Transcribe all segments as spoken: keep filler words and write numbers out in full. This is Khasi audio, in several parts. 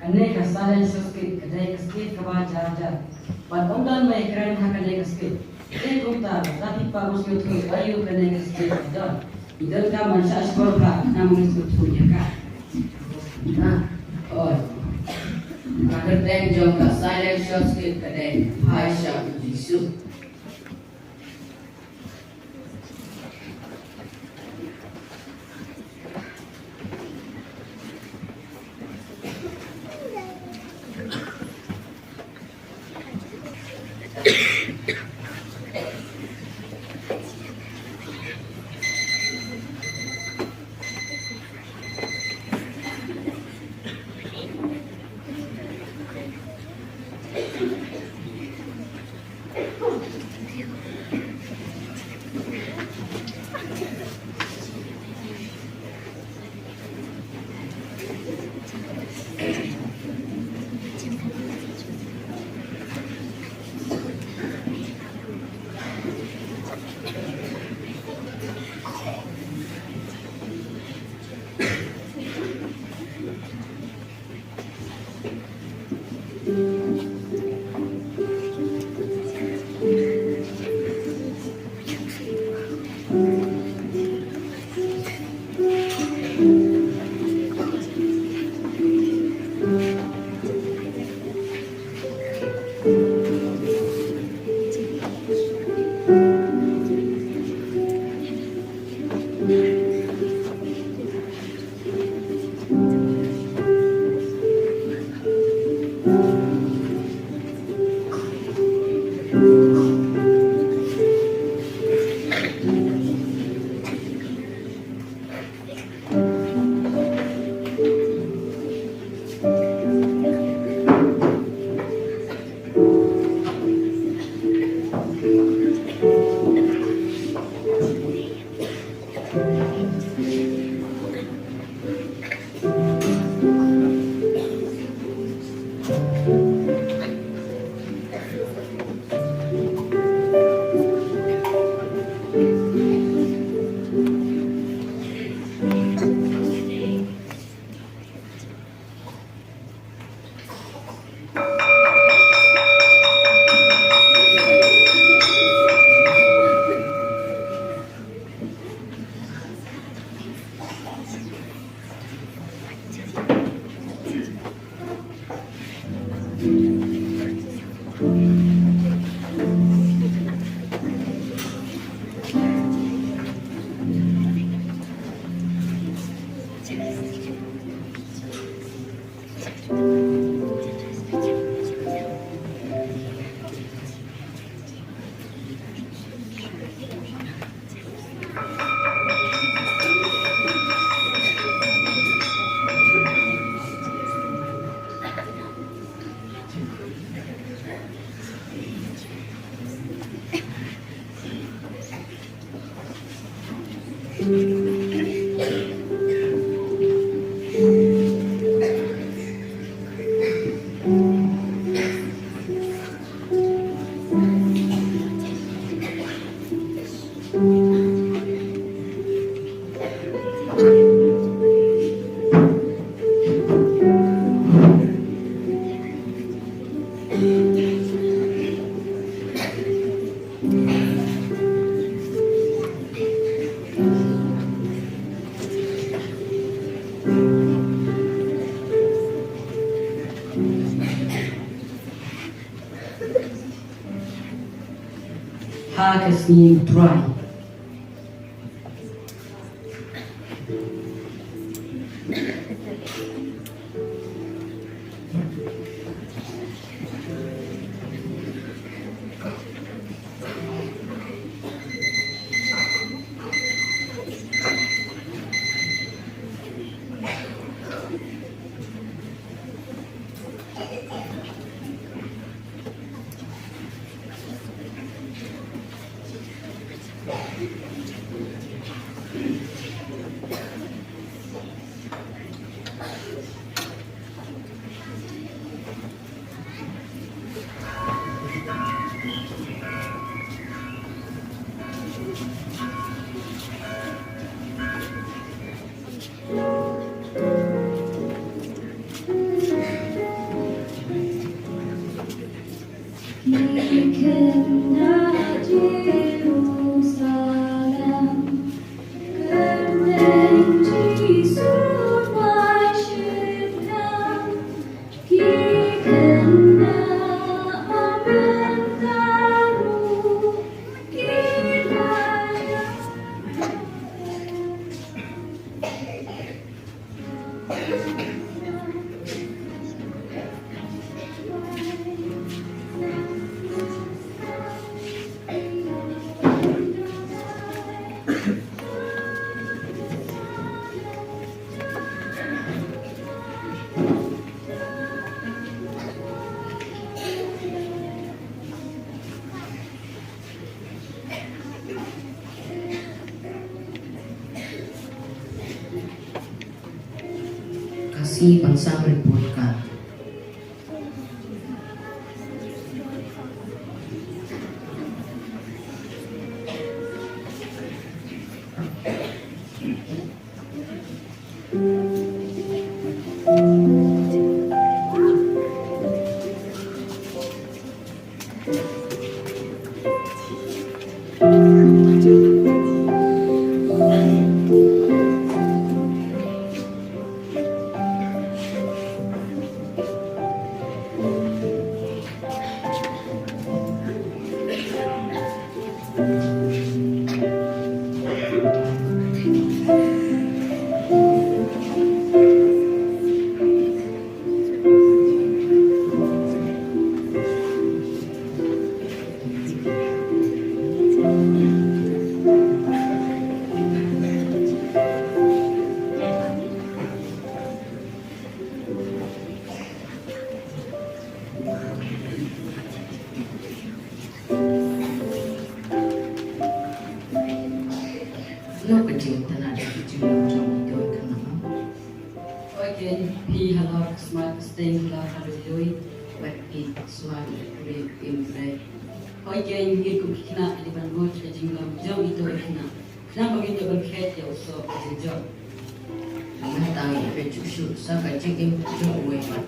Kane ka Silent Show Skit ka dei ka skit kaba jar jar. Bad ym don ba ïakren ha kane ka skit. Te kumta, lada phi pat ym sngewthuh aïu kane ka skit ka don, i donkam ban shah shkor bha khnang ba ngin sngewthuh ïa ka. Na, oi. Ka kyrteng jong ka Silent Show Skit ka dei Phai sha u Jisu. Ha ka sngi U Trai. Sih Bangsam report ka. Lo ka jingtana da ka jinglong jong ito i khynnah. Hooid, phi halor ka smart ka steng halor ka lui lui, wat phi swa da ka lui im blei. Hooid, ngin kum ki khynnah ki ban bud ka jinglong jong ito i khynnah. Khnang ba ngin ïoh ban khet ïa u soh ka jingjop. Nga tang ïa ka jingshukor sa ka jingim jong uwei pat.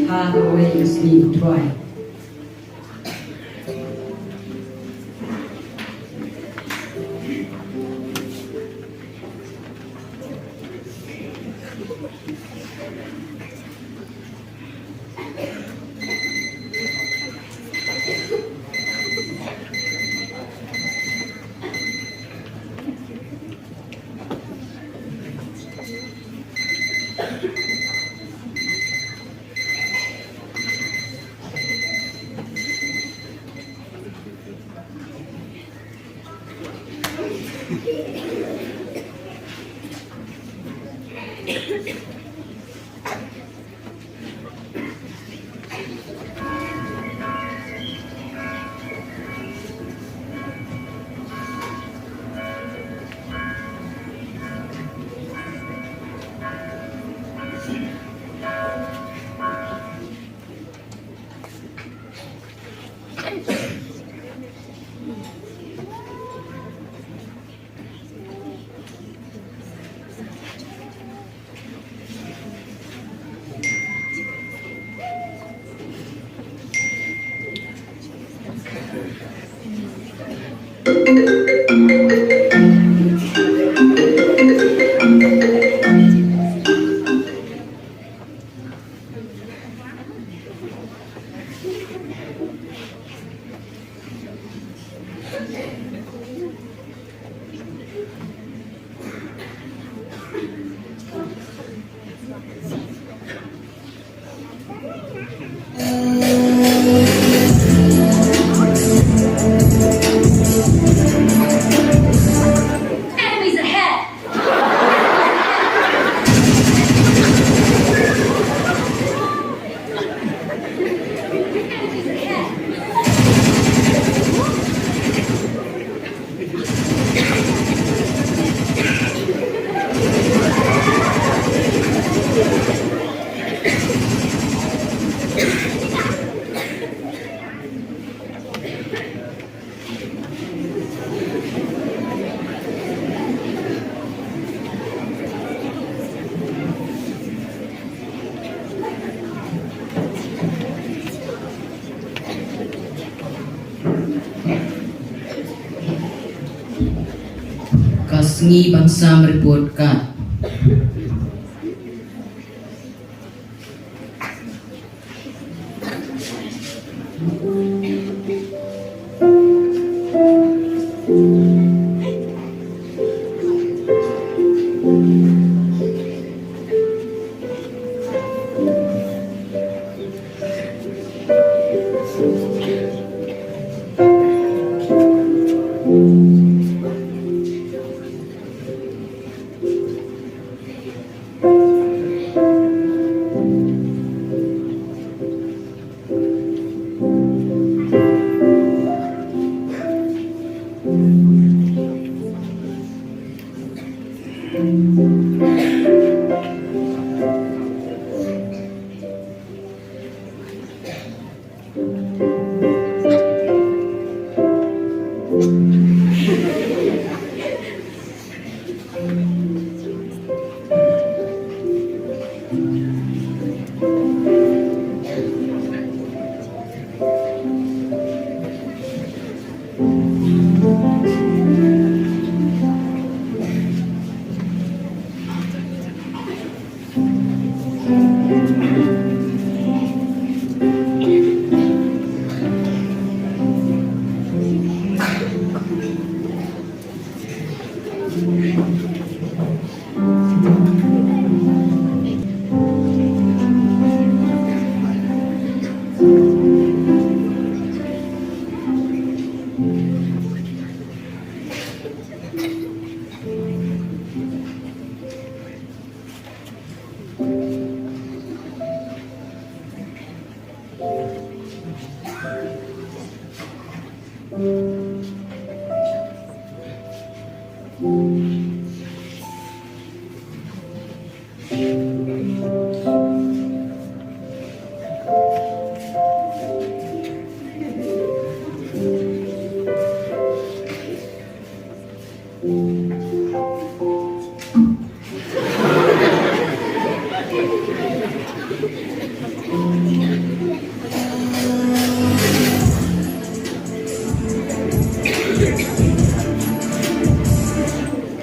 Hallelujah, sing, try. Sngi ban sam report card.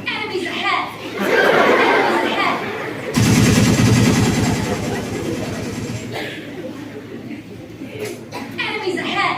Enemies ahead! Enemies ahead!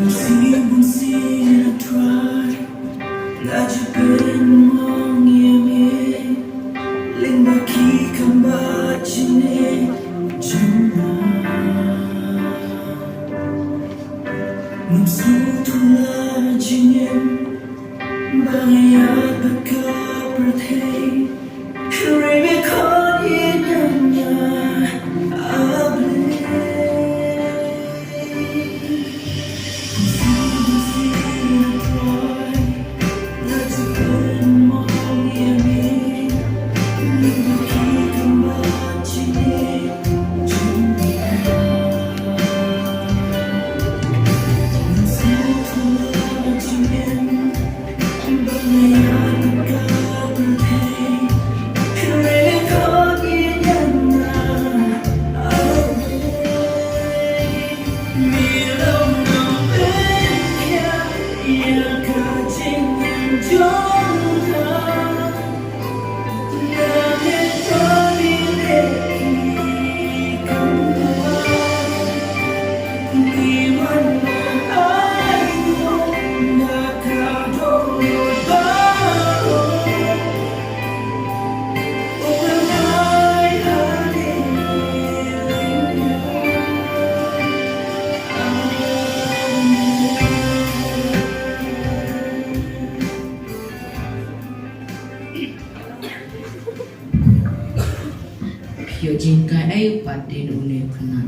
Bun sien, bun sien nga try, nga ju pynmong ïa me, lyngba ki kambah jingeh jong nga. Ngam sngewthuh la jingim, Ïoh jingkai ei pat dei na une u khynnah.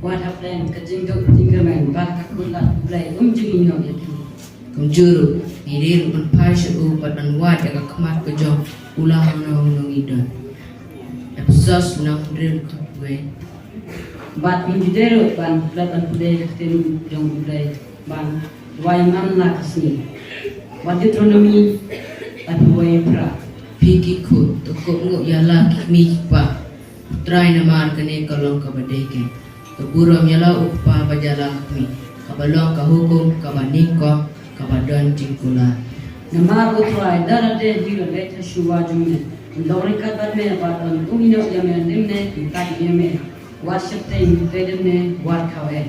Wat hap leh ka jingduk jingkyrmen bad ka kut lad U Blei um jingïehnoh ïa phi. Kumjuh ruh ngi dei ruh ban phai sha u bad ban wad ïa ka khmat ka jong u la hangno hangno ngi don. Ephesos lynnong hynriew dkhot wei. Bad ngi dei ruh ban klet ban pule ka ktien jong U Blei ban wai man la ka sngi. Wat Deuteronomi arphew wei phra. Phi ki khun, to kohnguh ïa la ki kmie ki kpa U Trai, namar kane ka long kaba dei keiñ. To burom ïa la u kpa bad ïa la ka kmie, kaba long ka hukum kaba nyngkong kaba don jingkular. Namar U Trai da lade hi la leit ha shuwa jong me, un long ryngkat bad me bad un ïehnoh ïa me lymne un thait ïa me. Wat sheptieng, te lymne wat khaw eh.